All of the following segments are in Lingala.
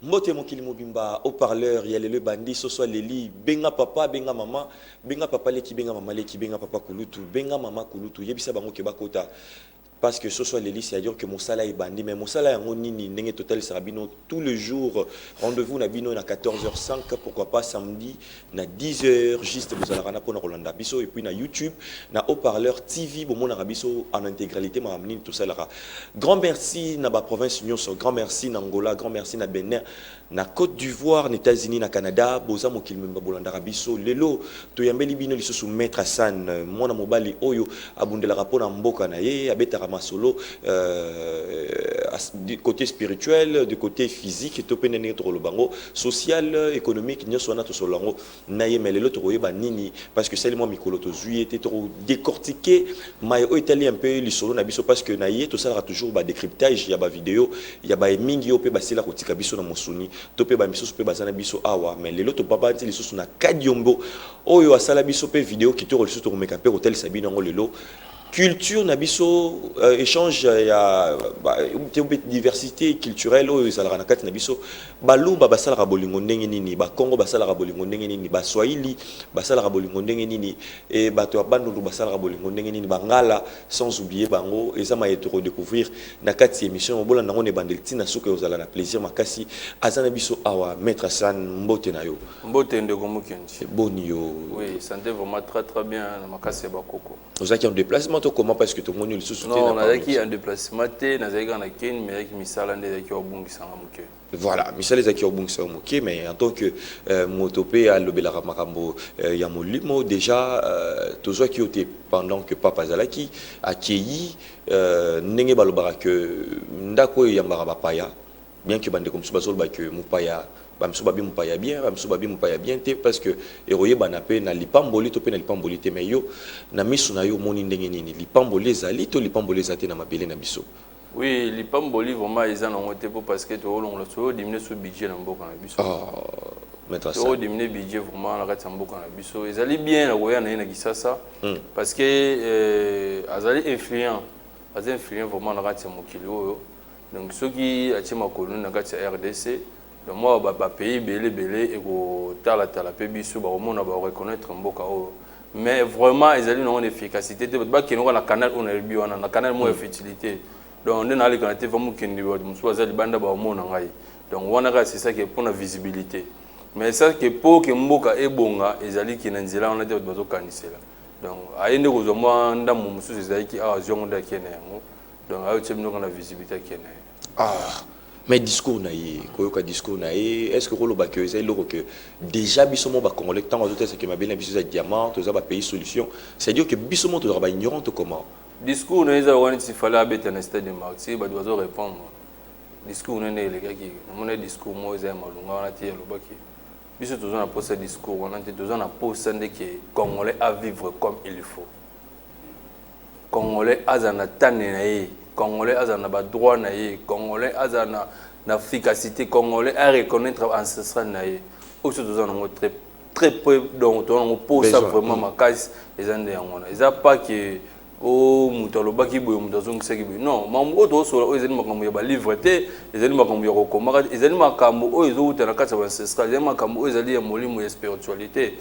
Mbote mokili mobimba. Haut-parleur ya lelo ebandi. Soso aleli, benga papa, benga mama, benga papa leki, benga mama leki, benga papa kulutu, benga mama kulutu, yebisa bango ke bakota, parce que soso aleli, c'est-à-dire que mosala ebandi. Mais mosala yango nini? Ndenge totalisaka bino tous les jours, rendez-vous na bino na 14h05, pourquoi pas samedi na 10h juste, bozalaka na mpona kolanda biso. Et puis na YouTube, na Haut-parleur TV, bomonaka biso en intégralité. Makambo nini tosalaka? Grand merci na baprovince nyonso, grand merci na Angola, grand merci na Benin, na Côte d'Ivoire, na États-Unis, na Canada. Boza mokili mobimba bolandaka biso. Lelo toyambeli bino lisusu maître Hassan, mwana mobali oyo abundelaka mpona mboka na ye, abetaka masolo du côté spirituel, du côté physique, to mpe ndenge tokoloba yango social, économique, nyonso wana tosolola yango na ye. Mais lelo tokoyeba nini? Parce que sali mwa mikolo tozwi ye te, tokodécortiquer maye oyo etali un peu lisolo na biso, parce que na ye tosalaka toujours badécryptage ya bavideo ya bamingi oyo mpe basila kotika biso na mosuni, to mpe bamisusu mpe baza na biso awa. Mais lelo topapa nti lisusu na Kadiombo oyo asala biso mpe video kitoko. Lisusu tokomeka mpe kotalisa bino yango lelo. Culture na biso, échange ya te, mpe diversité culturelle oyo ezalaka na kati na biso. Baluba basalaka bolingo ndenge nini? Bakongo basalaka bolingo ndenge nini? Baswahili basalaka bolingo ndenge nini? E bato ya Bandundu basalaka bolingo ndenge nini? Bangala, sans oublier bango. Eza maye tokodécouvrir na kati ya émission. Bolanda yango na ebandeli ntina soki ozala na plaisir makasi. Aza na biso awa maître Hassan. Mbote na yo. Mbote, ndeko Mokendi. Boni yo? Oui, santé vraiment très très bien, na makasi ya bakoko. Ozalaki en déplacement to comment? Parce que tomoni lisusu te. Non, nazalaki en déplacement te, nazalaki kaka na Keni, mais ezalaki misala nde ezalaki wabungisanga moke. Voilà, misala ezalaki obungisa yo moke. Mais en tant que moto mpe alobelaka makambo ya molimo, déjà tozwaki yo te pendant que papa azalaki akei. Ndenge balobaka ke ndako oyo eyambaka bapaya, bien que bandeko mosusu bazoloba ke mopaya, bamisusu babi mopaya bien, bamisusu babi mopaya bien te, parce que ekoyebana mpe na lipamboli to mpe na lipamboli te. Mais yo, na miso na yo, omoni ndenge nini? Lipamboli ezali to lipamboli eza te na mabele na biso? Oui, lipamboli vraiment eza nango te, mpo parce que toolongola, toodiminuer so budget na mboka na biso. Oh, maître Hassan. Toodiminuer budget vraiment na kati ya mboka na biso. Ezali bien na koya na ye na Kisasa, parce que azali influent, aza influent vraiment na kati ya mokili oyo. Donc soki atie makolo na kati ya RDC, donc mwa bapays ebele ebele ekotalatala mpe biso, bakomona, bakoreconnaître mboka oyo. Mais vraiment ezali nango na efficacité te. Bato bakende kaka na canal oyo nayebi wana, na canal moko ya futilité. Donc nde naleka na te, va mokende, bato mosusu baza libanda baomona ngai. Donc wana kaka, c'est ça ke mpona visibilité. Mais ça ke mpo ke mboka ebonga, ezali ke na nzela wana te bato bazokanisela. Donc aye nde kozwa mwa ndambo mosusu ezalaki awa, azwi yango nde akende yango. Donc ayo tie bino kaka na visibilité, akende ye. Ah, mais discours na ye, koyoka discours na ye, est ce que koloba ke eza eloko ke déjà biso mo bacongolais, ntango azotesake mabele na biso eza diamant, toza bapays solution, c'est à dire que biso mo tozalaka baignorant to comment? Discours na ye eza wana neti fallait abeta na stade Martyr, bato bazo répondre. Discours na nde elekaki, namona discours moko eza ya malonga wana te. Alobaki biso toza na posa discours wana te, toza na posa nde ke Congolais a vivre comme il faut, Congolais aza na tane na ye, Congolais aza na badroit na ye, Congolais aza na efficacité, Congolais a reconnaître ancestral na ye. Oyo biso toza nango très très peu, donc toza nango posa Besoin. vraiment makasi eza nde yango wana. Eza pas ke o moto alobaki boye, moto azongisaki boye. Non, makambo oyo tozosola oyo ezali makambo ya balivre te, ezali makambo ya kokomaka te, ezali makambo oyo ezowuta na kati ya baancestral, ezali makambo oyo ezali ya molimo, ya spiritualité.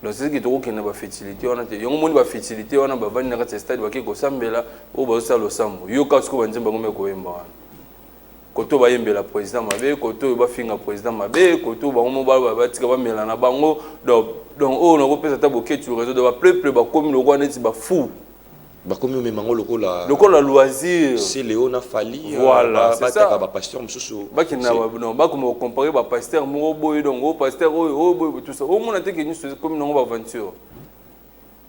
Donc c'est que tokokende na bafutilité wana te. Yango moni bafutilité wana, bavandi na kati ya stade, bake kosambela, oyo bazosala losambo. Yoka sikoyo banzembo bango me koyemba wana, koto bayembela président mabe, koto oyo bafinga président mabe, koto bango mo batika bamela na bango. Donc oyo nakopesa ata boketu réseau de bapeuple, bakomi lokola neti bafu. Bakomi omema yango lokola lokola loisir. C'est Léo na Fali. Voilà, c'est ça. Bataka bapasteur mosusu. Bakenda, non, bakoma kocomparer bapasteur moko boye, donc oyo pasteur oyo, oyo boye, tout ça. Omona te ke nyonso ekomi nango baaventure,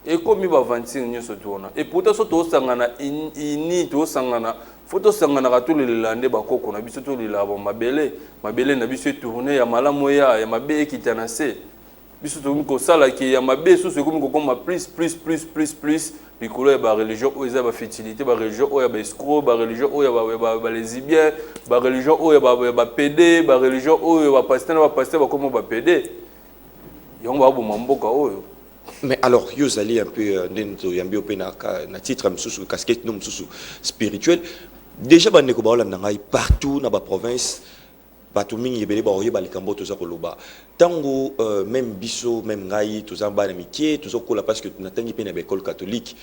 ekomi baaventure nyonso tu wana. Et pourtant so tosangana ini, tosangana, fo tosanganaka, tolelela nde bakoko na biso, tolelaka bamabele, mabele na biso etourne ya malamu, eya ya mabe ekita na se. Biso tokomi kosalaki ya mabe susu, ekomi kokoma plus plus plus plus plus likolo ya bareligion oyo eza bafutilité, bareligion oyo ya baescroc, bareligion oyo ya balesbien, bareligion oyo ya bapédé, bareligion oyo bapasteur na bapasteur bakoma bapédé. Yango baboma mboka oyo. Mais alors yo ozali un peu ndenge toyambi yo mpe na titre mosusu, casquette no mosusu spirituel. Déjà bandeko baolanda ngai partout na baprovince. Bato mingi ebele baoyeba likambo toza koloba. Ntango même biso, même ngai, toza bana mike, tozokola, parce que natangi mpe na baécole catholique,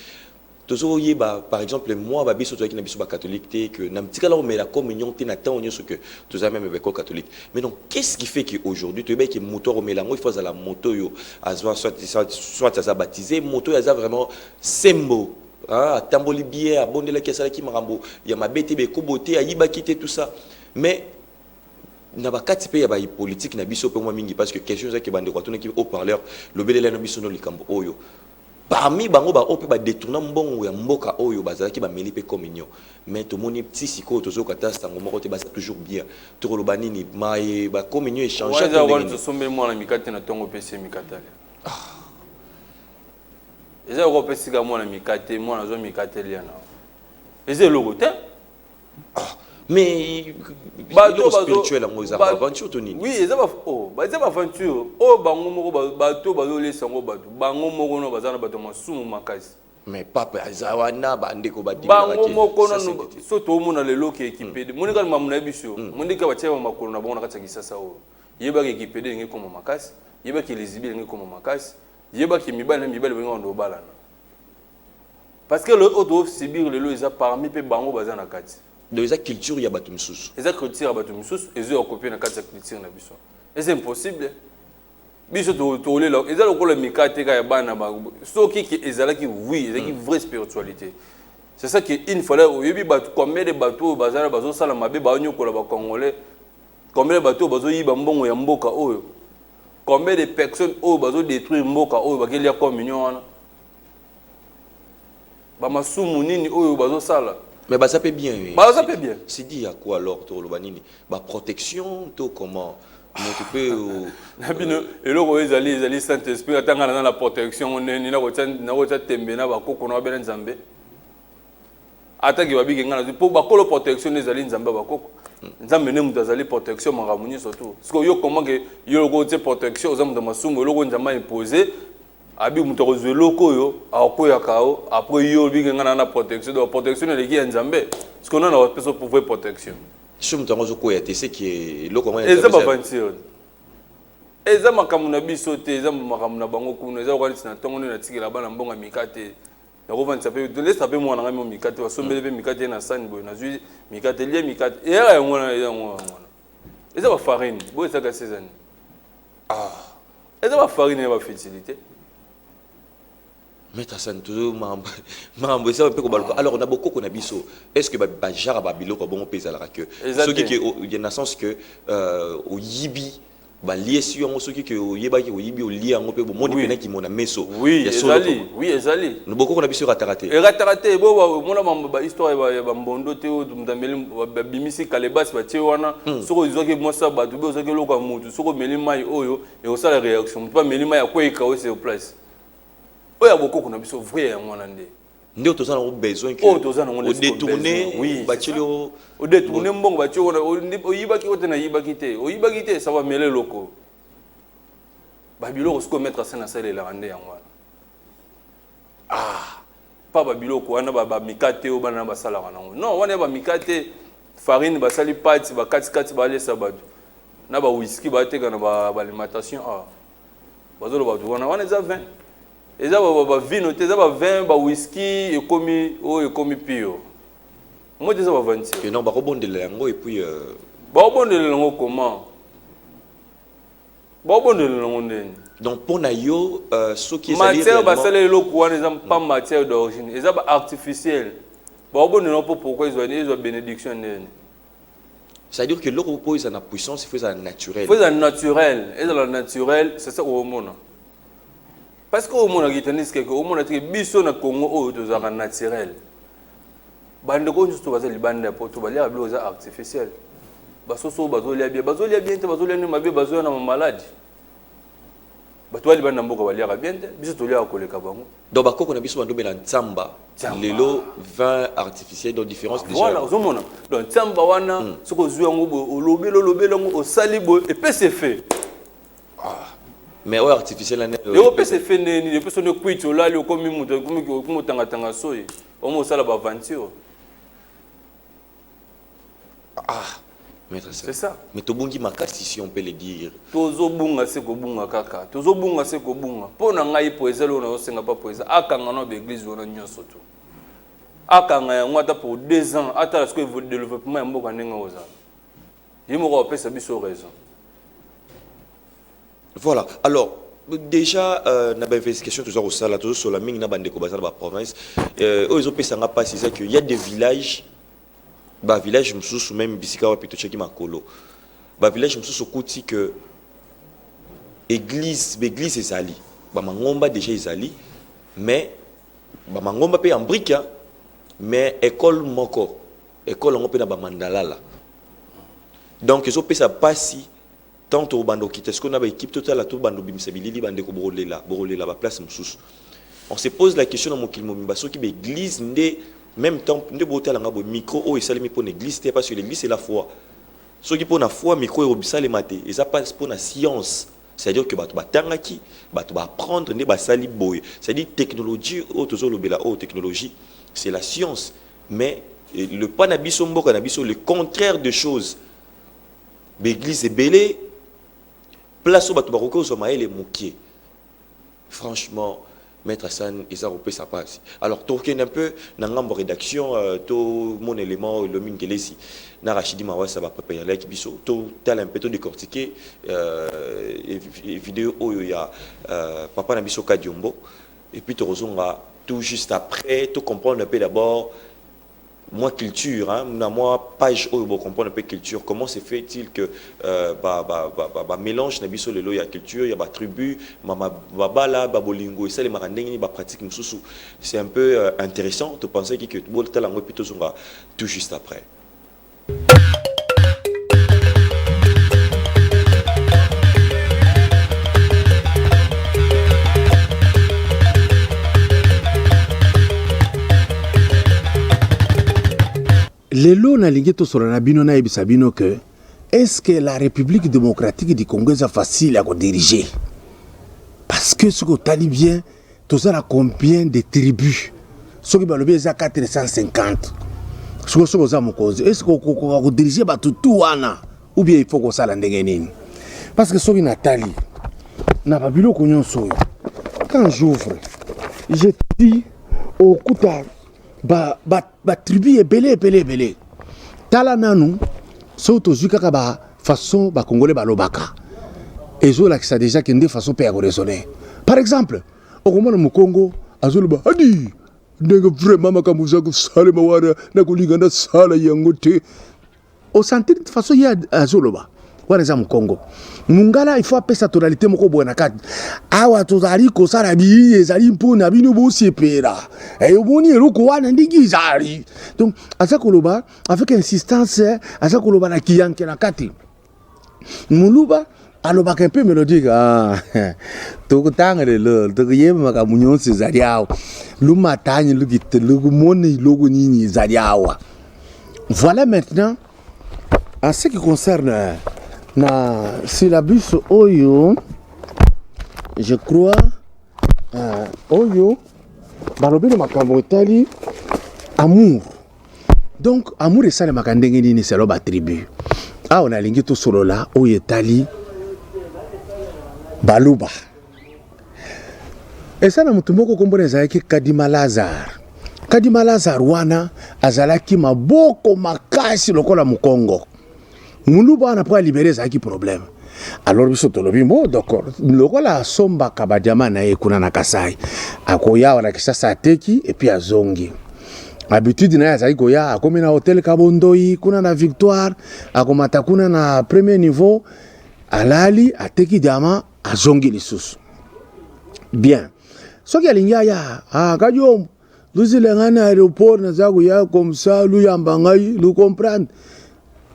tozoyeba, par exemple moi, babiso tozalaki na biso bacatholique te, que na tikala komela communion te na ntango nyonso que toza même baécole catholique. Mais donc, qu'est-ce qui fait que aujourd'hui toyebaki ke moto akomela yango, il faut azala moto oyo azwa soit aza baptisé, moto oyo aza vraiment sembo, atamboli bien, abondelaki, asalaki makambo ya mabe te, bekobo te, ayibaki te, tout ça? Mais na bakati mpe ya bapolitique na biso mpe mwa mingi, parce que question ezaki, bandeko atunaki haut-parleur, lobelela na biso no likambo oyo, parmi bango baoyo mpe badétourna mbongo ya mboka oyo, bazalaki bameli mpe communion, mais tomoni ti sikoyo tozoyoka ta sango moko te, baza toujours bien. Tokoloba nini? Maye bacommunion échange? Tosombeli mwana mikate na ntongo, opesi ye mikate alia. Eza yoko opesika mwana mikate, mwana azwa mikate lia na, eza eloko te. Mais Bato spirituel yango eza aventure to nini? Oui, eza eza baaventure oyo bango moko bato bazolesa yango. Bato bango moko no baza na bato masumu makasi. Mais pape aza wana, bandeko. Bango moko nano so toomona lelo ke ekipede monika mamu na biso, monika batia makolo na bango na kati ya Kisasa oyo. Yebaki ekipede elingi ekoma makasi, yebaki lesbienne elingi ekoma makasi, yebaki mibali na mibali balingi bando obalana, parce que oyo tosubir lelo eza parmi mpe bango baza na kati. Donc eza culture ya bato misusu. Eza culture ya bato misusu, ezoya kopie na kati ya culture na biso. Eza impossible. Biso tolela eza lokola mikate kaka ya bana. Soki ke ezalaki, oui, ezalaki vraie spiritualité, c'est ça que il fallait oyebi bato. Combien de bato oyo bazala bazosala mabe, baonyokola bacongolais? Combien de bato oyo bazoyiba mbongo ya mboka oyo? Combien de personnes oyo bazodétruire mboka oyo bakelia communion wana? Bamasumu nini oyo bazosala? Mais baza mpe bien. Baza mpe bien. C'est dit à quoi alors? Toloba nini? Baprotection to comment? Moto mpe Na bino eloko oyo ezali Saint Esprit. Ata ngai naza na protection nini, nakotia tembe na bakoko na babena Nzambe. Ataki babiki ngai nazwi mpo bakolo protection nde ezali Nzambe ya bakoko. Nzambe nde moto azali protection, makambo nyonso tu. Sikoyo yo, comment ke yo eloko otie protection, oza moto ya masumu? Eloko Nzambe aimpose, abi moto akozwa eloko oyo akokweyaka yo. Après yo olobiki ngai na protection, donc protection eleki ya Nzambe. Sikoyo nana bapesa vraie protection? So moto yango azokwea te, c'est que eloko yango eza baventure, eza makambo na biso te, eza makambo na bango kuna. Eza lokola neti na ntongo nde natikela bana mbongo ya mikate, nakovandisa mpe tolesa mpe mwana ngai mo mikate, basombeli mpe mikate ye na sani boye, nazwi mikate, lie mikate, eyaka yango wana. Eza yango wana, eza bafarine boye, ezaka se ezani, eza bafarine ya bafertilité. Maître Hassan, tozo makambo eza mpe kobaluka. Alors na bokoko na biso, est ce que bajara babiloko bongo mpe ezalaka ke soki ke na sens que oyibi, baliesi yango, soki ke oyebaki oyibi, olie yango mpe bomoni mpena kimona meso? Oui, ezali, oui, ezali. Bokoko na biso erataka te. Erataka te. Bo omona bahistoire ya bambondo te oyo moto ameli, babimisi kalebasi, batie wana. Soki ozwaki mwasi ya bato be, ozwaki eloko ya motu, soki omeli mai oyo, ekosala réaction. Motu mpe ameli mai, akweyika oyo sur place. Oyo ya bokoko na biso vrai, yango wana nde. Nde toza nango besoin. Oyo toza nango. Odétourne, batieli. Odétourne mbongo, batie wana. Oyibaki oyo te, nayibaki te, oyibaki te, ça va, mele eloko babiloko. Sikoyo maître Hassan asalelaka nde yango wana. Pa babiloko wana, bamikate oyo bana basalaka nango, non, wana ya bamikate, farine basali pâte, bakatikati, balesa bato na bawhisky, bateka na baalimentation. Awa bazoloba bato wana, wana eza vin, eza bavino te, eza bavin, bawhisky ekomi oyo ekomi pio mo te, eza baventure. Non, bakobondela yango et puis Bakobondela yango comment? Bakobondela yango ndeni? Donc mpo na yo, soki ezali matière basala eloko wana, eza pas matière d'origine, eza baartificiel. Bakobondela mpo pourquoi ezwa bénédiction ndeni? C'est-à-dire que eloko mpo eza na puissance, il faut ezala naturel. Faut ezala naturel, ezala naturel, c'est ça. Oomona, parce que omonaki, tandis que omona teke biso na Congo oyo tozalaka naturel. Bandeko nyonso baza libanda ya poto baliaka biloko eza artificiel. Basoso oyo bazolia bien, bazolia bien te, bazolia nde mabe, bazoya na mamaladi. Bato bali banda mboka baliaka bien te, biso toliaka koleka bango. Donc bakoko na biso bandobela ntsamba, lelo vin artificiel, donc différence déjà. Voilà, ozomona. Donc ntsamba wana, soki ozwi yango boye, olobeli, olobeli yango, osali boye, epesi effet. Mais oyo artificiel ane? Ekopesa effet ndenge nini? Epesi nde kwiti, olali, okomi moto, okomi otangatanga soyi, omi osala baaventure. Ah. Maître C'est ça. Mais tobungi makasi, si on peut le dire. Tozobunga se kobunga kaka, tozobunga se kobunga. Mpo na ngai, po ezali oyo nazosenga pa po eza akanga na baéglise wana nyonso to akanga yango ata pour 2 ans, atala sikoyo développement ya mboka ndenge ozala. Ye moko apesa biso raison. Voilà. Alors, déjà, na ba investigation toza kosala, tozosola mingi na bandeko baza na baprovince oyo ezopesanga mpasi eza que y a des villages, bavillage mosusu, même bisika wapi totiaki makolo, bavillage mosusu okuti que église, baéglise ezali, bamangomba déjà ezali, mais bamangomba mpe en brique, hein, mais école moko, école yango mpe na bamandalala. Donc ezopesa mpasi. Tant tobanda okita sikoyo na baéquipe, totala, tobanda obimisa bilili, bandeko bokolela, bokolela. Baplace mosusu, on se pose la question na mokili mobimba, soki baéglise nde même temps nde botalanga boye, micro oyo esalemi mpo na église te, parce que l'église, c'est la foi. Soki mpo na foi, micro oyo esalema te. Eza pas mpo na science, c'est-à-dire que bato batangaki, bato baapprendre nde basali boye. C'est-à-dire technologie oyo tozolobela oyo, technologie, c'est la science, mais le pas na biso, mboka na biso, le contraire de choses. Baéglise ebele, place oyo bato bakoki kozwa mayele moke. Franchement, maître Hassan, eza kopesa mpasi. Alors tokende un peu na ngambo rédaction, tomona élément elomi ngelesi na Rachidi Mawasa bapréparelaki biso. Totala un peu, todécortiquer vidéo oyo ya papa na biso Kadiombo, et puis tokozonga tout juste après. To comprendre un peu d'abord moi culture, hein, na moi page oyo bo comprendre un peu culture. Comment se fait-il que ba, ba, ba, ba, ba mélange na biso lelo ya culture ya ba tribu, mama babala, babolingo esalemaka ndenge nini, ba pratique mosusu? C'est un peu intéressant de penser que botala yango, plutôt zonga tout juste après. Lelo nalingi tosolola na bino, nayebisa bino que est-ce que la République démocratique du Congo eza facile ya kodiriger? Parce que soki otali bien, toza na combien de tribus? Soki balobi eza 450. Soki oza mokonzi, est ce que okokoka kodiriger bato tu wana, ou bien il faut kosala ndenge nini? Parce que soki natali na babiloko nyonso oyo, quand j'ouvre, je dis, okuta batribu ba ebele ebele ebele. Tala nanu, soki tozwi kaka bafaçon bakongole balobaka, ezolakisa déjà ke nde façon mpe ya koraisonner. Par exemple, okomona mokongo azoloba adi ndenge vraiment makambo eza kosalema wana, nakolinga nasala yango te. Osentir façon ye azoloba wana eza mokongo. Mongala, il faut apesa tonalité moko boye na kati. Awa tozali kosala biyi, ezali mpona bino bosepela. Omoni eloko wana ndenge ezali. Donc aza koloba avec insistance, aza koloba na kiyanke na kati. Moluba alobaka un peu mélodique. Ah, tokotanga lelo, tokoyeba makambo nyonso ezali awa, lumatanyi lukumona eloko nini ezali awa. Voilà. Maintenant, en ce qui concerne na syllabus oyo, je crois oyo balobi na makambo etali amour. Donc amour esalemaka ndenge nini selon batribu? Awa nalingi tosolola oyo etali baluba. Eza na motu moko, nkombo na ezalaki Kadima Lazare. Kadima Lazare wana azalaki maboko makasi lokola mokongo. Moluba wana, mpo alibérer, ezalaki problème. Alors biso tolobi mo d'accord, lokola asombaka badiamant na ye kuna na Kasai, akoya awa na Kisasa, ateki et puis azongi. Habitude na ye azalaki koya, akomi na hotel Kabondoi kuna na Victoire, akomata kuna na premier niveau, alali, ateki diamant, azongi lisusu. Bien, soki alingi aya, ah, Kadiombo, luzile ngai na aéroport, naza koya comme ça, luyamba ngai, lu comprendre.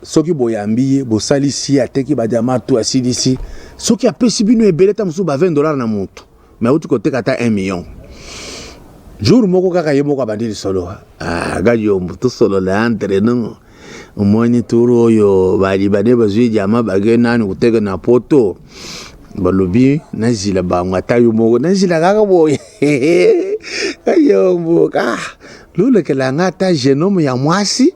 Soki boyambi ye, bosalisi ye, ateki badiamant tu, asilisi, soki apesi bino ebele, ta mosusu ba 20 $ na motu, mais auti koteka ata 1 million. Jour moko kaka, ye moko abandi lisolo: ah, Kadiombo, tosolola entre nous. Omoni turu oyo balibanais bazwi diamant, bake nani koteka na Poto, balobi nazila bango, ata yo moko nazila kaka boye. Kadiombo, ah, lolekela nga ata jeune homme ya mwasi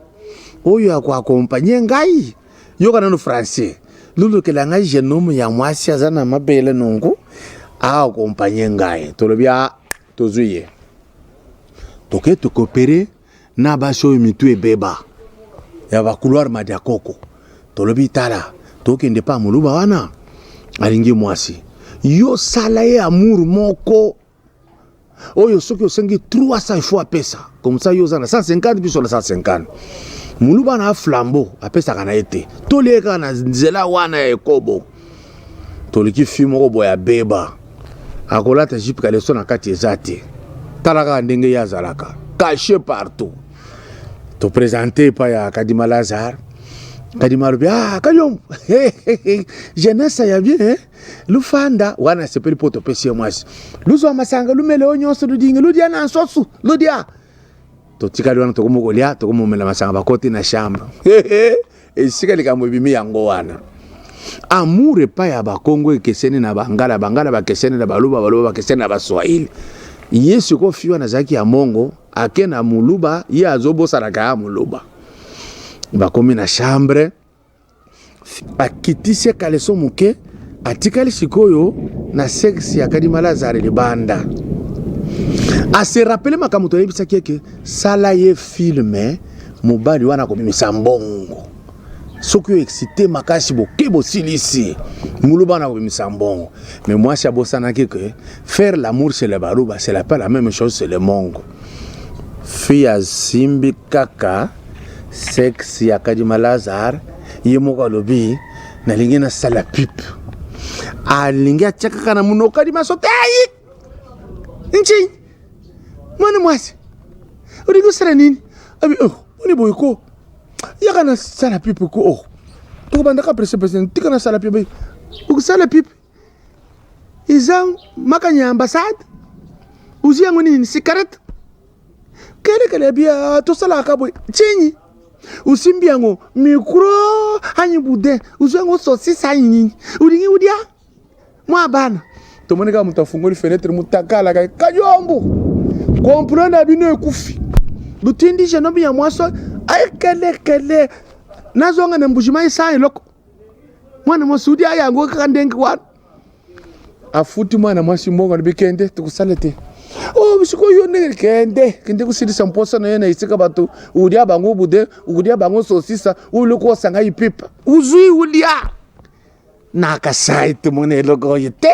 oyo akoaccompagner ngai. Yoka nanu français. Lulukela ngai jeune homme ya mwasi aza na mabele nungu a accompagner ngai. Tolobi a tozwi ye. Toke tokopere na basi oyo mitu ebeba ya ba couloir madiakoko. Tolobi tala tokende pa moluba wana alingi mwasi. Yo sala ye amour moko oyo soki osengi 300 il faut apesa comme ça yo oza na 150 biso na 150 moluba na flambeau apesaka na ye te tolie kaka na nzela wana ya ekobo toliki fi moko boye abeba akolata jupe kaleso na kati eza te tala kaka ndenge ye azalaka cache partout topresente epai ya Kadima Lazare. Kadima alobi ah Kayombo jeunesse ya bien eh? Lufanda wana asepeli mpo topesi ye mwasi luzwa masanga lumele oyo nyonso ludingi ludia na nsosu ludia totikali wana tokomi kolia tokomi komela masanga bakoti na chambre esika likambo ebimi yango wana amour epai ya bakongo ekeseni na bangala bangala bakeseni na baluba baluba bakeseni na baswahili ye sikoyo fi wana azalaki ya mongo ake na moluba ye azobosanaka ya moluba bakomi na chambre akitisi ye kaleso moke atikali sikoyo na sexe ya Kadima Lazare libanda ase rapele makambo toyebisaki eke sala ye filme mobali wana akobimisa mbongo soki oyo excite makasi boke bosilisi muluba wana akobimisa mbongo mais mwasi abosanaki ke faire l'amour c'est le baluba c'est la pas la même chose c'est le mongo fille asimbi kaka sexe ya Kadima Lazare ye moko alobi nalingi nasala pipe alingi atia kaka na monoko Kadima sote ayi nchi mwana mwasi olingi osala nini abi oh boni boye ko yaka nasala pipe ko oh tokobandaka presse presse tika nasala pipe okosala pipe eza makanya ya ambassade ozwi yango nini cigarette kelekele bia tosalaka boye cinyi osimbi yango micro anyi boudin ozwi yango saucisse anyi nini olingi odia mwa bana tomoni kaka moto afungoli fenetre motakalaka kayombo komplo na bino ekufi botindi jeune homme ya mwasi ekelekele nazonga na mbujima esa eloko mwana mwasi udi ayango kaka ndenge wana afuti mwana mwasi mbongo alobi kende tokosala te oh sikoyo yo ndenge kende kende kosilisa mposa na yo na esika bato olia bango bude olia bango sosisa oloko osanga ipipa uzwi ulia na kasai tomona eloko oyo te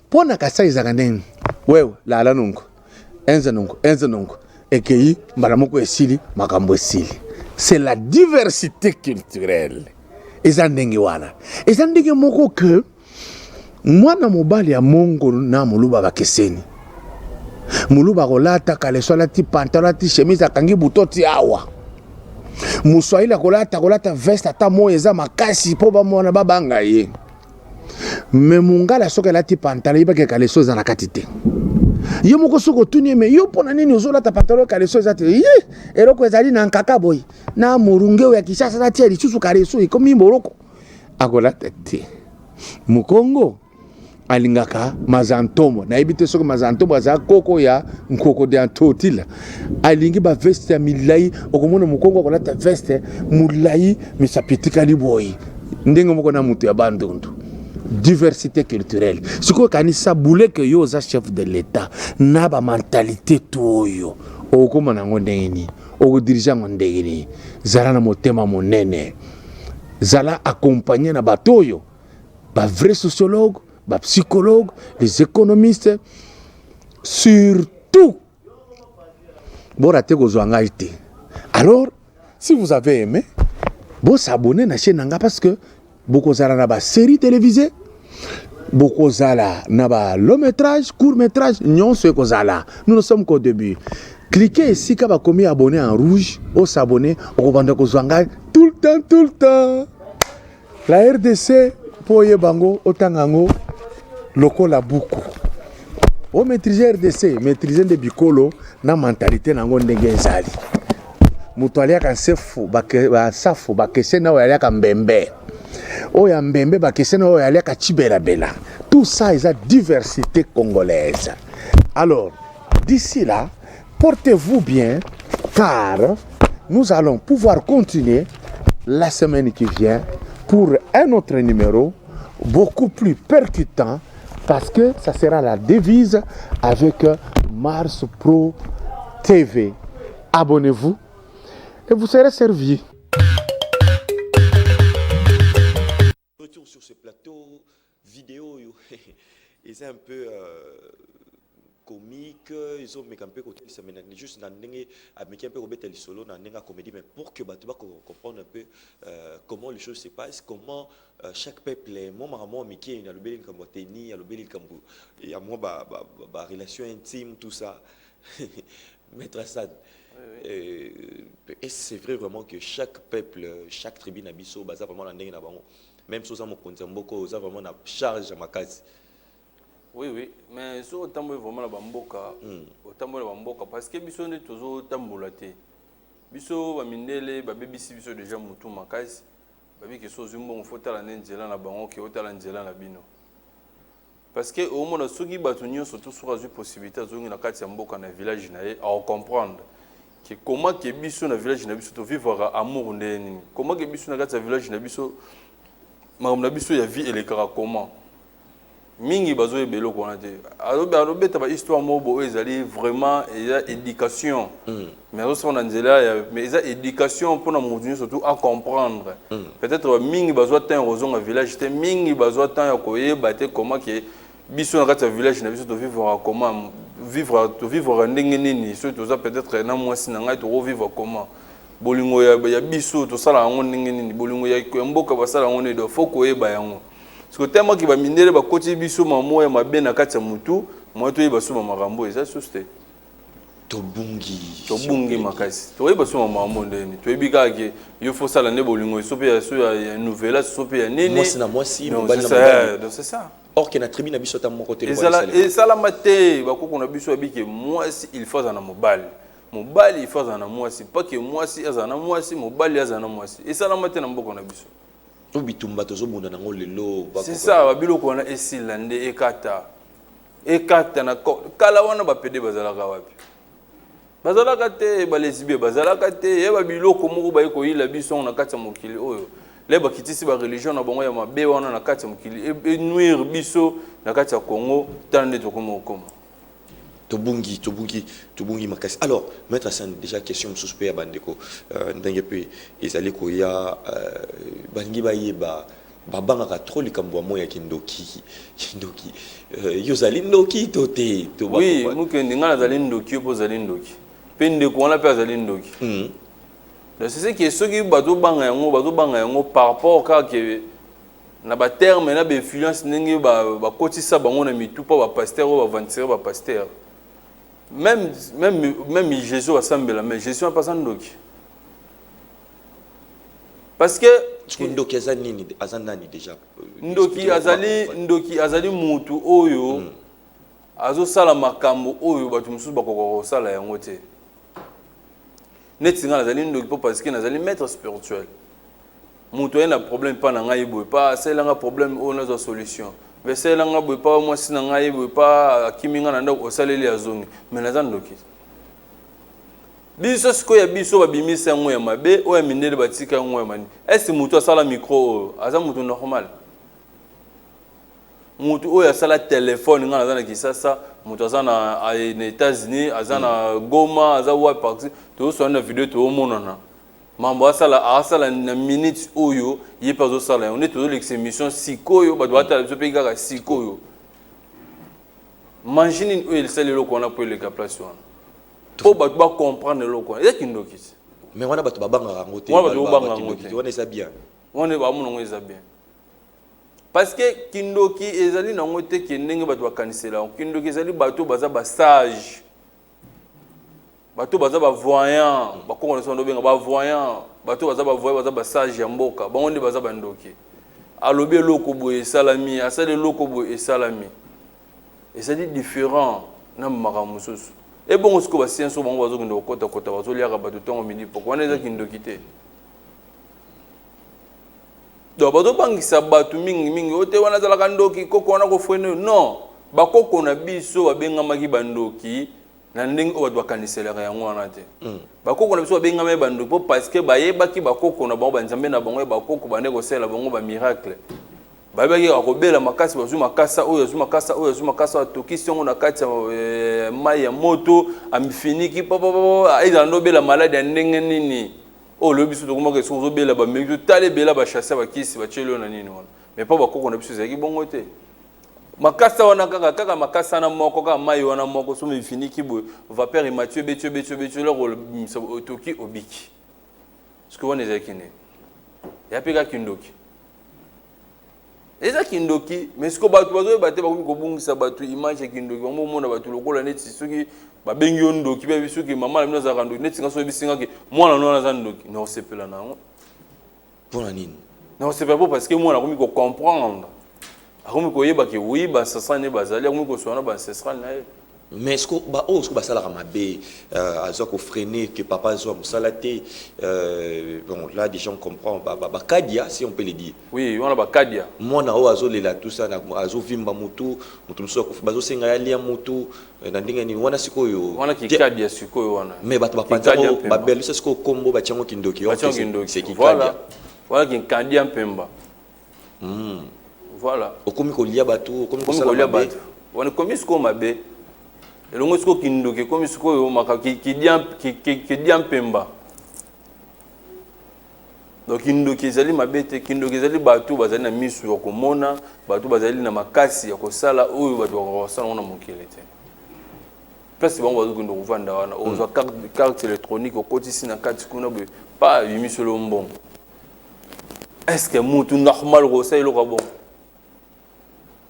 mpo na kasai ezalaka ndenge wewe lala nungu enza nungu enza nungu ekei mbala moko esili makambo esili c'est la diversité culturelle eza ndenge wana eza ndenge moko ke mwana mobali ya mongo na moluba bakeseni moluba akolata kaleso alati pantalon alati chemise akangi buto ti awa moswahili akolata akolata veste ata moi eza makasi mpo bamona babanga ye me mongala soki alati pantalon yebaki kaleso eza na kati te ye moko soki otuni ye me yo mpo na nini ozolata pantalon kaleso eza te ye eloko ezali na nkaka boye na morunge oyo ya Kinshasa natia lisusu kaleso ekomi mboloko akolata te mokongo alingaka mazantomo nayebi te soki mazantomo aza koko ya nkoko de antotila alingi baveste ya milai okomona mokongo akolata veste molai misapi etikali boye ndenge moko na moto ya bandundu diversité culturelle sikoyo kanisa buleke yo oza chef de l'état na bamentalité to oyo okokoma na yango ndenge nini okodirige yango ndenge nini zala na motema monene zala accompagné na bato oyo ba vrai sociologue ba psychologue les économistes surtout borate kozwa ngai te alors si vous avez aimé bosabone na chaîne na nga parce que bokozala na basérie télévisée bokozala na ba long métrage court métrage nyonso ekozala nous ne sommes qu'au début cliquez esika bakomi abonné en rouge osabone okobanda kozwa ngai tout le temps tout le temps la rdc mpo oyeba yango otanga yango lokola buku omaîtrise rdc maîtrise nde bikolo na mentalité na yango ndenge ezali moto aliaka nsefu basafu bakeseni na oyo aliaka mbembe oyo ya mbembe bakeseni oyo aliaka cibelabela tout ça eza diversité congolaise alors d'ici là portez-vous bien car nous allons pouvoir continuer. La semaine qui vient pour un autre numéro beaucoup plus percutant parce que ça sera la devise avec Mars Pro TV. Abonnez-vous et vous serez servi. Retour sur ce plateau vidéo oyo eza un peu comique, ezomeka mpe kotalisa, mais juste na ndenge ameki mpe kobeta lisolo na ndenge ya comédie, mais pour que bato comprendre un peu comment les choses se passent, comment chaque peuple, mwa makambo mwa mike, alobeli likambo ya teni, alobeli likambo ya mwa ba relation intime, tout ça. Maître Hassan, est-ce c'est vrai vraiment que chaque peuple, chaque tribu na biso baza vraiment na ndenge na bango, même si oza mokonzi ya mboka, oza vraiment na charge ya makasi? Oui, mais soki otamboli vraiment na bamboka, otamboli na bamboka, parce que biso nde tozotambola te. Biso bamindele babebisi biso déjà motu makasi. Babiki so ozwi mbongo, faut otala nde nzela na bango ke otala nzela na bino, parce que omona soki bato nyonso to soki azwi possibilité, azongi na kati ya mboka, na village na ye, akocomprendre ke comment ke biso na village na biso tovivaka amour ndenge nini, comment ke biso na kati ya village na biso makambo na biso ya vie elekaka comment. Mingi bazoyeba eloko wana te. Alobeta bahistoire moko boye oyo ezali vraiment eza éducation, mais azosala na nzela ya, mais eza éducation mpona motu nyonso tu acomprendre. Peut-être mingi bazwa temps ya kozonga village te, mingi bazwa temps ya koyeba te comment ke biso na kati ya village na biso tovivre comment, vivre tovivre ndenge nini. Soki toza peut-être na mwasi na ngai, tokovivre comment, bolingo ya biso tosala yango ndenge nini, bolingo ya mboka basala yango nini. Donc faut koyeba yango, parce que tellement bamindele bakoti biso mamo ya mabe na kati ya mutu moya, toyeba so makambo eza susu te. Tobungi. Tobungi makasi. Toyeba so makambo ndeni, toyebi kaka ke yo faut sala nde bolingo so mpe ya so ya nouvelle so mpe ya nini. Mwasi na mwasi, mobali na mobali. Donc c'est ça. Or ke na tribu na biso ata moko te. Esalama te. Bakoko na biso babi ke mwasi il faut azala na mobali, mobali il faut azala na mwasi, pa ke mwasi azala na mwasi, mobali azala na mwasi. Esalama te na mboka na biso. To bitumba tozobunda nango lelo. C'est ça. Babiloko wana esila nde, ekata, ekata na kala wana. Bapédé bazalaka wapi? Bazalaka te. Balesbiens bazalaka te. Yeba biloko moko baye koyila biso na kati ya mokili oyo le bakitisi bareligion na bango ya mabe wana na kati ya mokili, enuire biso na kati ya Congo. Tala nde tokoma kokoma. Tobungi, tobungi, tobungi makasi. Alors maître Hassan, déjà question mosusu mpe ya bandeko, ndenge mpe ezali koya, balingi bayeba, babangaka trop likambo ya moi ya kindoki. Kindoki, yo ozali ndoki to te? To Oui, mokendi, ngai nazali ndoki, yo mpe ozali ndoki, mpe ndeko wana mpe azali ndoki. Donc c'est ce qui, soki bazobanga yango, bazobanga yango par rapport kaka ke na baterme na bainfluence ndenge bakotisa bango na mitu mpo bapasteur oyo baaventurier, bapasteur même Jésus basambela, mais Jésus aza ndoki parce que Sikoyo ndoki aza nini, aza nani déjà? Ndoki azali, ndoki azali mutu oyo azosala makambo oyo bato mosusu bakoka kosala yango te. Neti ngai nazali ndoki mpo parce que nazali maître spirituel. Moto aye na problème mpa na ngai boye, pa asalelanga problème oyo, nazwa solution. Besalelanga boye, pa mwasi na ngai boye, pa akimi ngai na ndako, osaleli, azongi, mais naza ndoki. Biso sikoyo ya biso babimisa yango ya mabe, oyo ya mindele batika yango ya mani. Est moto asala micro oyo aza moto normal? Moto oyo asala telefone, ngai naza na Kisasa, moto aza na États-Unis, aza na Goma, aza wapi, parti tozosala na video, tozomonana mambo asala, asala na minute oyo ye mpe azosala yango. Nde tozolekisa émission sikoyo, bato batala biso mpe kaka sikoyo. Mange nini oyo esali eloko wana mpo eleka place wana, mpo bato bacomprendre eloko wana eza kindoki? Mais wana bato babangaka yango te. Wana bato babangaka yango te. Wana eza bien. Wana bamona yango eza bien, parce que kindoki ezali nango te ke ndenge bato bakanisela yango. Kindoki ezali bato baza basage, bato baza bavoyant, bakongo na biso bandobenga bavoyant, bato baza bavoyant, baza basage ya mboka, bango nde baza bandoki. Alobi eloko boye esalami, asali eloko boye esalami, ezali différent na makambo mosusu. Ebongo sikoyo bascience oyo bango bazokende kokotakota, bazoliaka bato ntongo, midi, poko, wana eza kindoki te? Donc bazobangisa bato mingimingi oyo te, wana azalaka ndoki, koko wana kofrene. Non, bakoko na biso babengamaki bandoki. Na ndenge oyo bato bakaniselaka yango wana te. Bakoko na biso babengami bandoki mpo parce que bayebaki bakoko na bango, banzambe na bango ya bakoko bande kosalela bango bamiracle. Bayebaki akobela makasi, bazwi makasa oyo, azwi makasa oyo, azwi makasa oyo, atokisi yango na kati ya mai ya moto, amifiniki papapapa, ezala nde obela maladi ya ndenge nini. Oyo olobi biso tokomaka, soki ozobela, bameki, totala ebela, bachasse, bakisi batieli oyo na nini wana. Mais mpo bakoko na biso ezalaki bongo te. Makasa wana kaka, kaka makasa wana moko, kaka mai wana moko, so mifiniki boye, vapeur emati, obeti, obeti, obeti, eloko obimisa, otoki, obiki. Soki wana ezalaki nini? Ya mpe kaka kindoki, eza kindoki. Mais sikoyo bato bazoyeba te, bakomi kobungisa bato image ya kindoki. Bango omona bato lokola neti soki babengi yo ndoki, mpe soki mama na bino azalaka ndoki, neti nga so oyebisingaki mwana no wana aza ndoki, na osepela na yango. Mpona nini? Na osepela po parce que mwana akomi kocomprendre, akomi koyeba ke oui, baancestral ne bazali, akomi koswana na baancestral na ye. Mais ce que baoyo soki basalaka mabe, azwa kofreiner que papa azwa mosala te, bon, là déjà on comprend bakadia, si on peut le dire. Oui, wana bakadia. Mwana oyo azolela, tout ça, azovimba mutu, motu mosusu akufi, bazosenga ya lia mutu na ndenge nini wana sikoyo? Wana kikadia sikoyo wana. Mais bato bapanzango, babelisa sikoyo kombo, batiango kindoki. C'est kikadia. Wana kinkadia mpemba. Voilà. Okomi kolia bato, okomi kosala mabe. Wana ekomi sikoyo mabe, elongo sikoyo kindoki, ekomi sikoyo maka kidia mpemba. Donc kindoki ezali mabe te. Kindoki ezali bato bazali na miso ya komona, bato bazali na makasi ya kosala oyo bato bakosala ngo na mokili te. Place bango bazokende kovanda wana, ozwa carte électronique, okotisi na kati kuna boye, pa abimiselo mbongo. Est ce que mutu normal kosala eloko ya bongo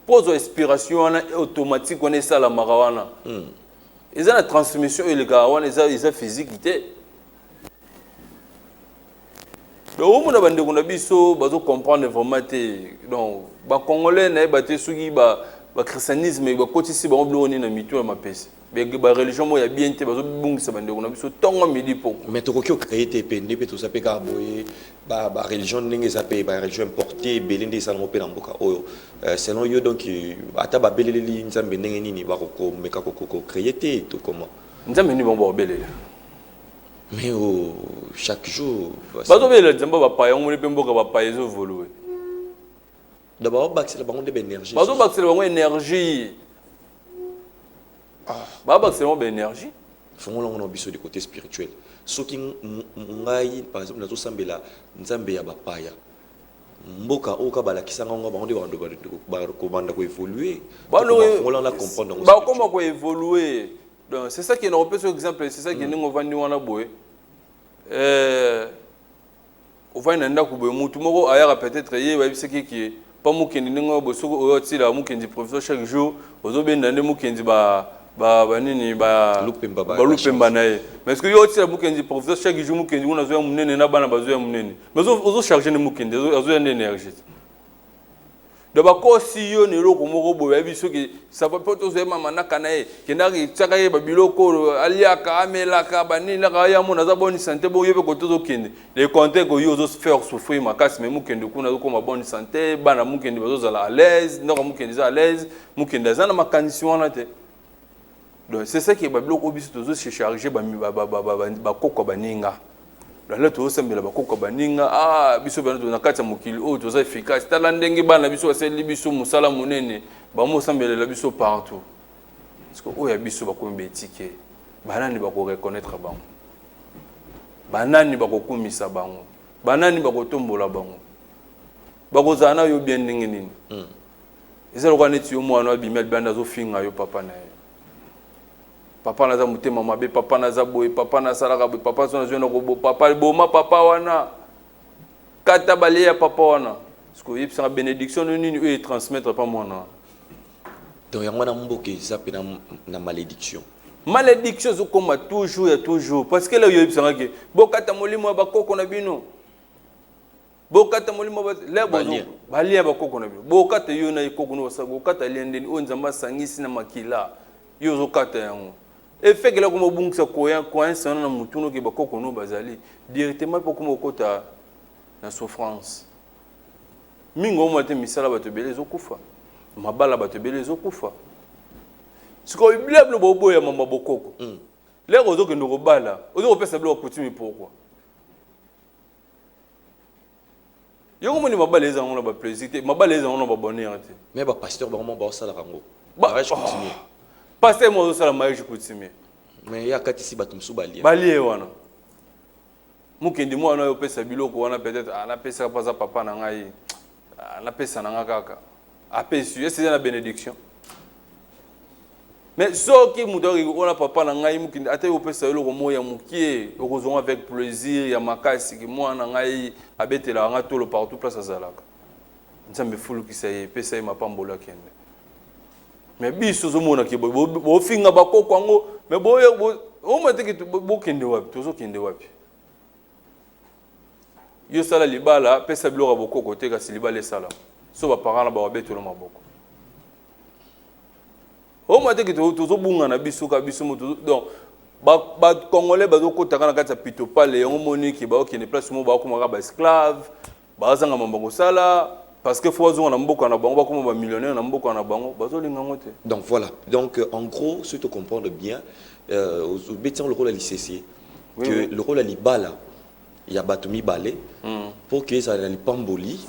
mpo ozwa inspiration wana automatique wana esalamaka wana? Eza na transmission oyo elekaka wana, eza physique te. Donc omona bandeko na biso bazocomprendre vraiment te. Donc bacongolais, nayeba te soki bachristianisme bakotisi bango biloko nini na mitu ya mapesi, bareligion moko ya bien te, bazobungisa bandeko na biso ntongo, midi, poko. Mais tokoki ocréer te mpe nde mpe toza mpe kaka boye, bareligion ndenge eza mpe bareligion importé ebele nde esalango mpe na mboka oyo. Selon yo donc, ata babeleleli Nzambe ndenge nini, bakokomeka kocréer te to comment? Nzambe nini bango bakobelela? Mais oh, chaque jour. Bazobelela Nzambe bapaya yango moni mpe mboka bapaya ezoévoluer. Donc bazobakisela bango nde baénergie. Bazobakisela bango énergie, babakisela bango baénergie. Fongola ngo na biso du côté spirituel. Soki ngai par exemple nazosambela Nzambe ya bapaya, mboka oyo ka balakisanga ngo, bango nde bakobanda koévoluer? Fongola na comprendre yango. Bakoma koévoluer. Donc c'est ça qui na opesa exemple, c'est ça qui ndenge ovandi wana boye, ovandi na ndako boye, mutu moko ayaka, peut-être ye bayebisaki ke mpa mokendi ndenge oyo boye, soki oyo otila mokendi professeur chaque jour, ozobenda nde mokendi ba banini, balupemba na ye. Mais ce que yo otila mokendi professeur chaque jour, mokendi kuna azoya monene na bana bazoya monene, mais ozocharge nde mokendi azoya nde énergie. Donc bakosi yo na eloko moko boye, bayebi soki sava mpo tozoyeba manaka na ye, kendaka tiaka ye babiloko oyo aliaka, amelaka, banini naka aya mona aza bonne santé. Bo yo mpe kote ozokende, le contraire, ko yo ozofaire souffrir makasi, mais mokende kuna azokoma bonne santé, bana mokende bazozala à l'aise, ndako mokende eza à l'aise, mokende aza na makanisi wana te. Donc c'est ça qui babiloko oyo biso tozose charge bakoko baninga lala, tozosambela bakoko baninga. Ah, biso bana na kati ya mokili oyo toza efficace. Tala ndenge bana biso basaleli biso mosala monene, bamosambelela biso partout. Parce que oyo ya biso bakomi baetike, banani bakoreconnaître bango? Banani bakokumisa bango? Banani bakotombola bango? Bakozala na yo bien ndenge nini? Eza lokola neti yo mwana abimi alibanda, azofinga yo papa na ye: "Papa naza motema mabe, papa naza boye, papa nasalaka boye, papa so nazwi na kobo, papa boma papa wana, kata balie ya papa wana." Parce que oyebisaka bénédiction no nini oyo etransmettre pa mwana wana? Donc yango wana mboka eza mpe na malédiction. Malédiction ezokoma toujours ya toujours, parce que leo oyebisanga ke bokata molimo ya bakoko na bino, bokata molimo balia bakoko na bino, bokata yo na ekoko no, bokata lia ndeni oyo Nzambe asangisi na makila, yo ozokata yango. Efekela koma obungisa croyance wana na mutu noke bakoko no bazali directement, mpo koma okota na souffrance mingi. Omona te misala bato ebele ezokufa, mabala bato ebele ezokufa. Sikoyo biblia bino boboya mama bokoko. Lero ozokende kobala, ozokopesa biloko coutume, pourquoi? Yango moni mabala eza yango na baplaisir te, mabala eza yango na babonheur te. Mais bapasteur bango mo baosalaka yango, mariage coutumier. Pasteur mo azosala mariage coutumier. Mais ye akatisi bato mosusu balia. Balie wana. Mokendi mwana oyo opesa biloko wana, peut-être napesaka mpo aza papa na ngai, napesa na nga kaka, apesi yo, esi eza na bénédiction. Mais soki moto akoki wana, papa na ngai mokindi, ata yo opesa eloko moko ya mokie, okozonga avec plaisir ya makasi ke mwana na ngai abetelaka nga tolo partout place azalaka. Nzambe efulukisa ye, epesa ye mapambolo, akende. Mais biso ozomona ke bofinga bakoko yango, mais omona te ke bokende wapi, tozokende wapi. Yo sala libala, pesa biloko ya bokoko te, kasi libala esala so baparent na babetelo maboko. Omona te ke tozobunga na biso ka biso mo. Donc bacongolais bazokotaka na kati ya pitopale yango, moniki baokende place moko, bakomaka baesclave, bazanga mambo kosala, parce que faut bazonga na mboka na bango, bakoma bamillionnaire na mboka na bango, bazolinga yango te. Donc voilà, donc en gros, si tu comprends bien, obeti yango lokola lisese que lokola libala ya bato mibale, pour que ezala na lipamboli,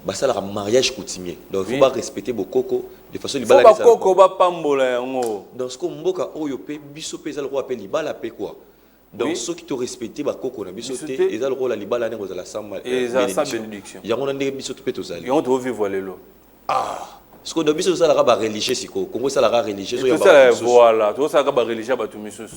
basalaka mariage coutumier. Donc il faut barespecter bokoko de façon fo libala bakoko bapambola yango. Donc ce mboka oyo mpe biso mpe eza lokola mpe libala mpe quoi. Donc soki torespecte bakoko na biso Biso te, te. Eza lokola libala ndenge kozala sans Ezala sans bénédiction. Yango na ndenge biso mpe tozali. Yango tozovivre lelo. Ah, sikoyo donc biso tosalaka bareligieux, sikoyo Kongo esalaka religieux oyo ya Tosala bato mosusu. Voilà, tozosalaka bareligion ya bato misusu.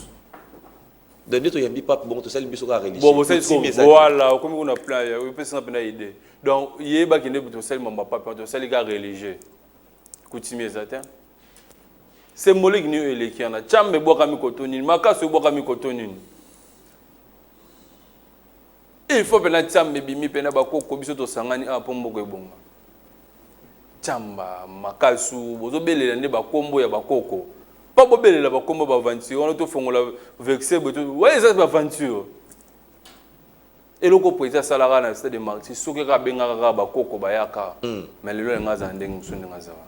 Donc nde toyambi pape, bongo tosali biso kaka religieux. Bon, bosali. Coutume eza te. Voilà, okomi kuna plan opesanga mpena idée. Donc yebaki nde tosali mamba pape, tosali kaka religieux coutume, eza te symbolique nini oyo eleki wana. Tiamba ebwakami koto nini, makasi ebwakami koto nini, il faut mpena tiamba ebimi mpena bakoko biso tosangani awa mpo mboka ebonga. Tiamba makasu, bozobelela nde bakombo ya bakoko mpo bobelela bakombo baaventure wana, tofongola vexe boye, wana eza baaventure. Eloko président asalaka na stade de Martyr, soki kaka abengaka kaka bakoko bayaka. Mais lelo yango azala ndenge mosusu, ndenge aza wana,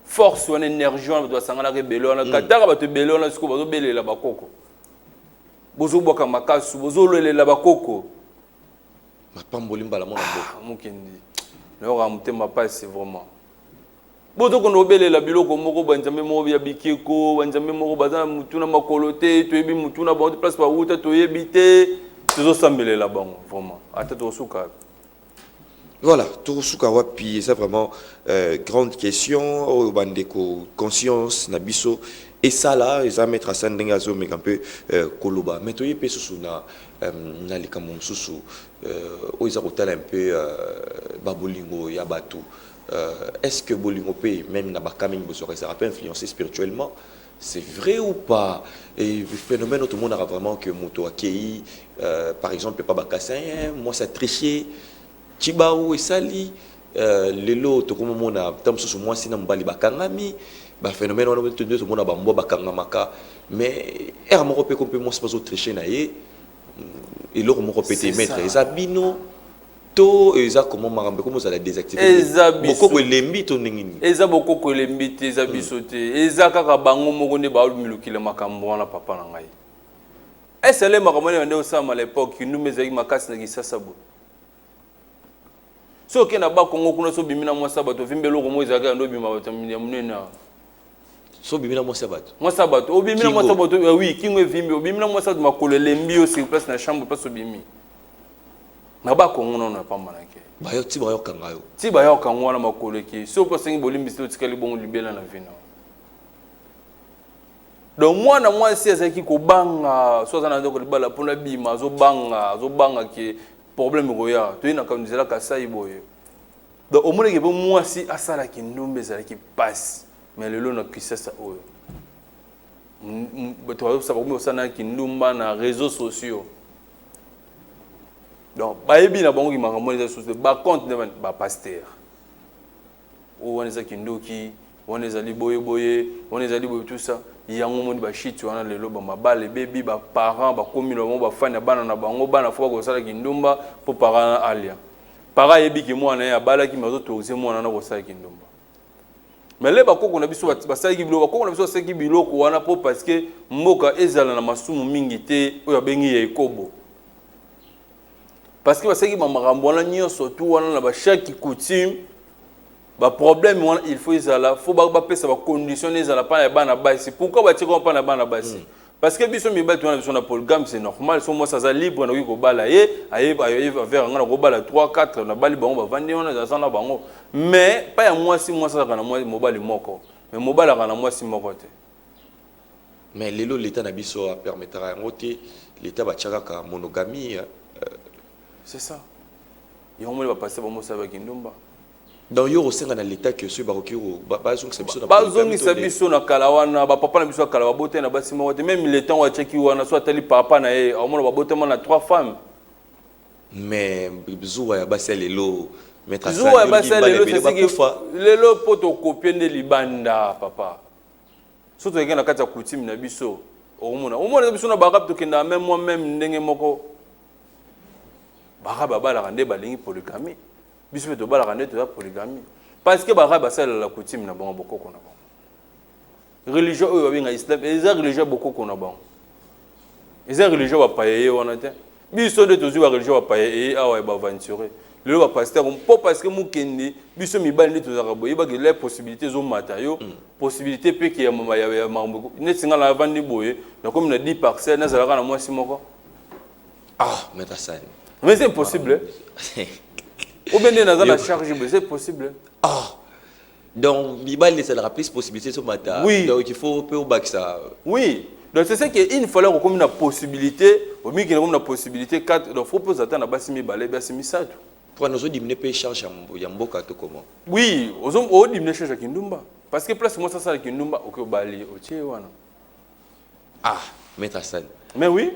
force wana, énergie wana, bato basanganaka ebele wana, kataka bato ebele wana, sikoyo bazobelela bakoko, bozobwaka makasu, bozolelela bakoko. Mapamboli mbala mona mboka. Ah, mokendi nayoka motema pasi vraiment. Bozokonda kobelela biloko moko, banzambe moko ya bikeko, banzambe moko baza na mutu na makolo te, toyebi mutu na bango te, place bawuta toyebi te, tozosambelela bango vraiment, ata tokosuka wapi? Voilà, tokosuka wapi, eza vraiment grande question oyo bandeko conscience na biso esala. Eza maître asa ndenge azomeka mpe koloba, mais toye mpe susu na likambo mosusu oyo eza kotala mpe babolingo ya bato. Est ce que bolingo mpe même na baka mingi bozwaka ezalaka mpe influencé spirituellement, c'est vrai ou pas? Et phénomène tout le monde a vraiment que moto akei, par exemple pa bakasaïen, mwasi atriché, chibau esali, lelo tokomomona ta mosusu mwasi na mobali bakangami, baphénomène wana nde tomona bambwa bakangamaka. Mais ere moko mpe ko mpe mwasi bazotriche na ye eloko moko mpe te. Maître, eza bino to eza comment makambo ekomi ozala désactivé? Eza biso. Bokoko elembi to ndenge nini? Eza bokoko elembi te, eza biso te, eza kaka bango moko nde bamilukila makambo wana. Papa na ngai, esale makambo wana nde osalama l'époque kindumba ezalaki makasi na Kisasa boye. So okende na Bakongo kuna, so obimi na mwasi ya bato, ovimbi eloko moko ezalaki yando obima bato ya monene awa. So obimi na mwasi ya bato? Mwasi ya bato, obimi na Kingo. mwasi ya bato, oui, kingo evimbi, obimi na mwasi ya bato, makolo elembi yo sur place na chambre place obimi na Bakongo nono ya pamba na ke. Bayo ti bayokanga yo. Ti bayoka wana, makolo eke, so mpo asengi bolimbisi te, otikali bongo libela na vie na yo. Donc mwana mwasi azalaki kobanga so aza na ndako libala mpona bima, azobanga, azobanga ke problème ekoya. Toye na nzela Kasai boye, donc omonaki mpe mwasi asalaki ndumba, ezalaki mpasi. Mais lelo na Kisasa oyo, bato bazosala, bakomi kosala kindumba na réseaux sociaux. Donc bayebi na bango makambo wana eza susu bacompte nde bapasteur oyo wana eza kindoki, wana ezali boyeboye, wana ezali boye, tout ça. Yango moni bashiti wana lelo bamabala ebebi, baparent bakomi na bango bafani ya bana na bango, bana fo bakosala kindumba mpo parent na alia. Parent ayebiki mwana ye abalaki, me azoautoriser mwana na kosala kindumba. Mais le bakoko na biso basalaki biloko, bakoko na biso basalaki biloko wana mpo parce que mboka ezala na masumu mingi te oyo abengi ya ekobo, parce que basalaki bamakambo wana nyonso tu wana na bachaque coutume. Baproblème wana, il faut ezala, faut bapesa bacondition ezala mpa ya bana basi. Pourquoi batiaka mpa na bana basi? Parce que biso mibali wana, biso na polygame, c'est normal. So mwasi aza libre, nakoki kobala ye, aye vers nga, na kobala 3 4, nabali bango, bavandi wana, aza na bango. Mais pa ya mwasi, mwasi azalaka na mobali moko, mais mobali azalaka na mwasi moko te. Mais lelo l'état na biso apermettra yango te. L'état batia kaka monogamie. C'est ça, yango moni bapasteur bamosala bakindumba. Donc yo osenga na l'état que soki bakoki bazongisa biso na Bazongisa biso na kala wana. Bapapa na biso ya kala babotani na basi moko te. Même le temps oyo atiaki wana, so atali papa na ye, aomona babotama na trois femmes. Mais zuwa ya basi ya lelo, maître? Zuwa ya basi ya lelo, lelo mpo tokopie nde libanda, papa. So tokeke na kati ya coutume na biso, okomona, omona biso na barabe tokendaka même moi même ndenge moko. Barabe babalaka nde balingi polygamie, biso mpe tobalaka nde toza polygamie, parce que barabe basalelaka coutume na bango, bokoko na bango. Religion oyo babenga islam eza religion bokoko na bango, eza religion bapaya ye wana te. Biso nde tozwi bareligion bapaya eye awa ya baaventure. Lelo bapasteur, mpo parce que mokende biso mibali nde tozalaka boye, yebaki la possibilité ezomata yo, possibilité mpe ke ya makambo neti nga navandi boye, nakomi na 10 parcelle, nazalaka na mwasi moko. Ah, maître Hassan. Mais c'est impossible. Ou bien nde naza na charge boye, c'est possible. Ah, donc mibali ezalaka plus possibilité ezomata? Oui. Donc il faut mpe obakisa. Oui, donc c'est ça que une fois là okomi na possibilité, omikili okomi na possibilité 4, donc faut mpe ata na basi mibale, basi misato. Mpo nazodiminuer mpe charge ya mboka to comment? Oui, odiminuer charge ya kindumba, parce que place mwasi asala kindumba, okoki obali, otie wana. Ah, maître Hassan. Mais oui.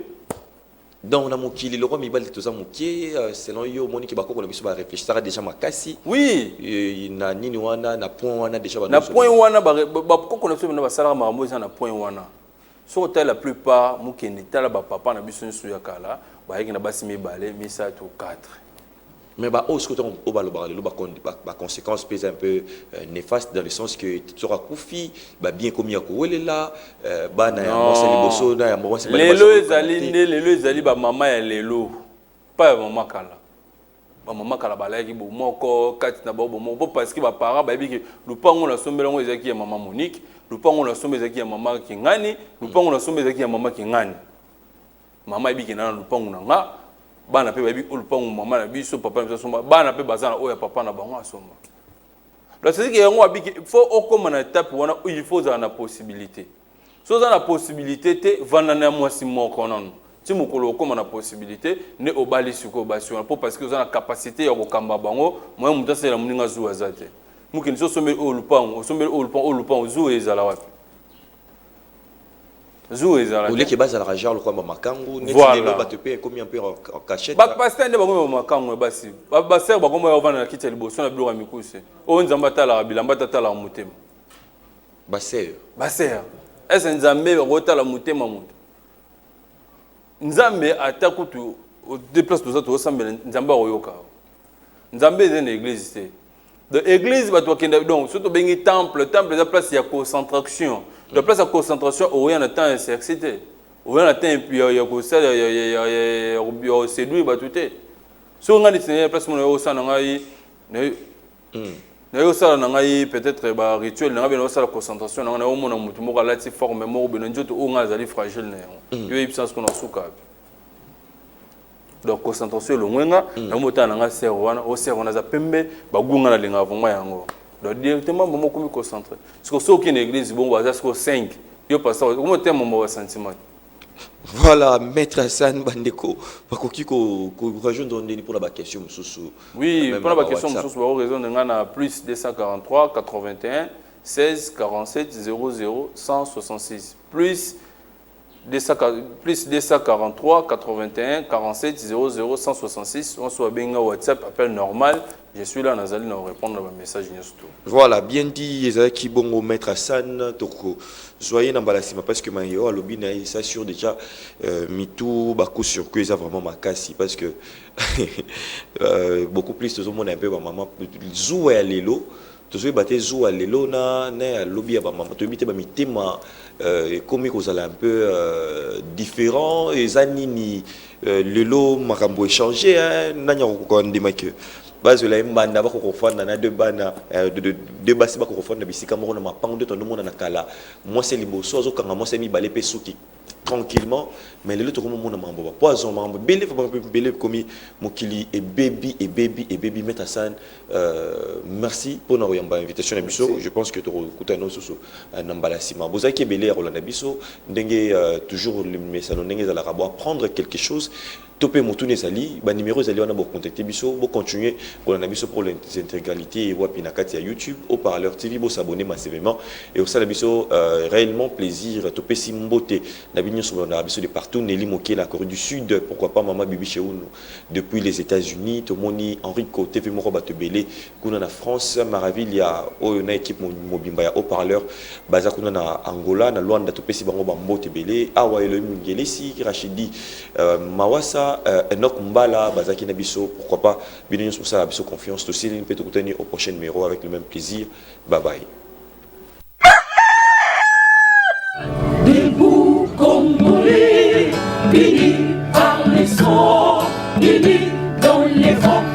Donc na mokili lokwa mibali toza moke, selon yo omoniki bakoko na biso baréfléchissaka déjà makasi. Oui. Na nini wana, na point wana déjà. Na point wana, bakoko na biso bena basalaka makambo eza na point wana. Soki otali la plupart, mokende tala bapapa na biso nyonso ya kala, bayaki na basi mibale, misato, 4. Mais baoyo soki ntango oyo balobaka lelo, baconséquence mpe eza un peu néfaste, dans le sens que soki akufi, babien ekomi ya kowelela, bana ya mwasi ya liboso na ya mwasi. Lelo ezali nde, lelo ezali bamama ya lelo, pa ya mama kala. Bamama kala balayaki bomoko kati na bango, bomoko mpo parce que baparent bayebi ke lupango nasombeli yango ezalaki ya mama Monique, lupango nasomba ezalaki ya mama Kingani, lupango nasomba ezalaki ya mama Kingani. Mama ayebi ke na lupango na nga, bana mpe bayebi oyo lupango mama na biso, papa na biso asomba, bana mpe baza na oyo ya papa na bango asomba. Donc c'est que yango abiki, faut okóma na étape wana, il faut ozala na possibilité. So oza na possibilité te, vanda na mwasi moko nano ti mokolo okóma na possibilité nde obali sikoyo basi wana, mpo parce que oza na capacité ya kokamba bango. Moyen moto asalela moninga zuwa aza te. Mokende so osombeli oyo lupango, osombeli oyo lupango, oyo lupango, zuwa ezala wapi? Zuwa ezala te. Oleki bazalaka genre lokwa bamakangu neti Voilà. lelo bato mpe ekomi un peu en cachette. Bapasteur nde bakomi bamakangu ya basi. Basere bakomi ovanda na kiti ya liboso na biloko ya mikuse. Oyo Nzambe atalaka bilamba te, atalaka motema. Basere? Basere ese Nzambe bakotala motema moto? Nzambe ata kutu de place toza tozosambela, Nzambe akoyoka. Nzambe eza na église te. Donc église, bato bakenda, donc soki tobengi temple, temple eza place ya concentration. Donc place ya concentration, oya na temps ya sexe te, oya na temps ya kosala ya koséduire bato te. Soki ngai neti na place mona osala na ngai, naye osala na ngai peut-être barituel na ngai, bena osala concentration na ngai, naomona motu moko alati forme moko bena nzoto oyo ngai azali fragile na yango, yo oyebisa siko na suka api. Donc concentration elongwe nga, nango otala na nga sere wana, o sere wana aza pembe, bagunga nalingaka vraiment yango. Donc directement momo okomi concentré. Siko soki okende église bongo, baza siko 5, yo pasteur okomi otema mwa basentiment. Voilà, maître Hassan. Bandeko bakoki korejoindre ndeni mpona baquestion mosusu? Oui, Même mpona na baquestion WhatsApp. mosusu, bakorejoindre nga na plus 243 81 16 47 00 166, 200 plus 243 81 47 00 166. On soit benga WhatsApp, appel normal, je suis là, nazali na répondre na bamessage nyonso to. Voilà, bien dit. Ezalaki bongo maître Hassan. Tokozwa ye na mbala nsima, parce que mayo alobi na ye, ça sur déjà mitu bacoups-circuit eza vraiment makasi, parce que beaucoup plus tozomona un peu bamama zuwa ya lelo. Tozoyeba te zuwa lelo na na ya lobi ya bamama, toyebi te bamitema ekomi kozala un peu différent. Eza nini lelo makambo échange, hein? Nani akokoka ndima ke bazwela ye mbanda, bakoka kofanda na deux bana, deux basi bakoka kofanda bisika moko na mapango nde tonomona na kala, mwasi ya liboso azokanga mwasi ya mibale mpe suki tranquillement? Mais lelo tokomomona makambo ba poison, makambo ebele, makambo ebele ekomi, mokili ebebi, ebebi, ebebi. Maître Hassan, merci mpona koyamba invitation na biso. Je pense que tokokutana lisusu na mbala nsima. Bozalaki ebele ya kolanda biso ndenge toujours mesano ndenge ezalaka, bo apprendre quelque chose to mpe motuna ezali, banimero ezali wana, bocontacte biso. Bocontinue kolanda biso pour les intégralités wapi? Na kati ya YouTube, Haut Parleur TV. Bosabonne massivement et osala biso réellement plaisir. Topesi mbote na bino nyonso bolandaka biso de partout: Nelly Mokela, Corée du Sud, pourquoi pas Mama Bibi Cheunu depuis les États-Unis, tomoni Henrico TV moko, bato ebele kuna na France, Maraville ya oyo na équipe mobimba ya Haut Parleur baza kuna na Angola, na Luanda, topesi bango bambote ebele. Awa Elohim Ngelesi, Rachidi Mawasa, Enoch Mbala bazalaki na biso. Pourquoi pas bino nyonso bosala biso confiance. Tosili mpe tokutani au prochain numéro avec le même plaisir. Bye bye. Debout Congolais, unis par les sons, unis dans les rangs.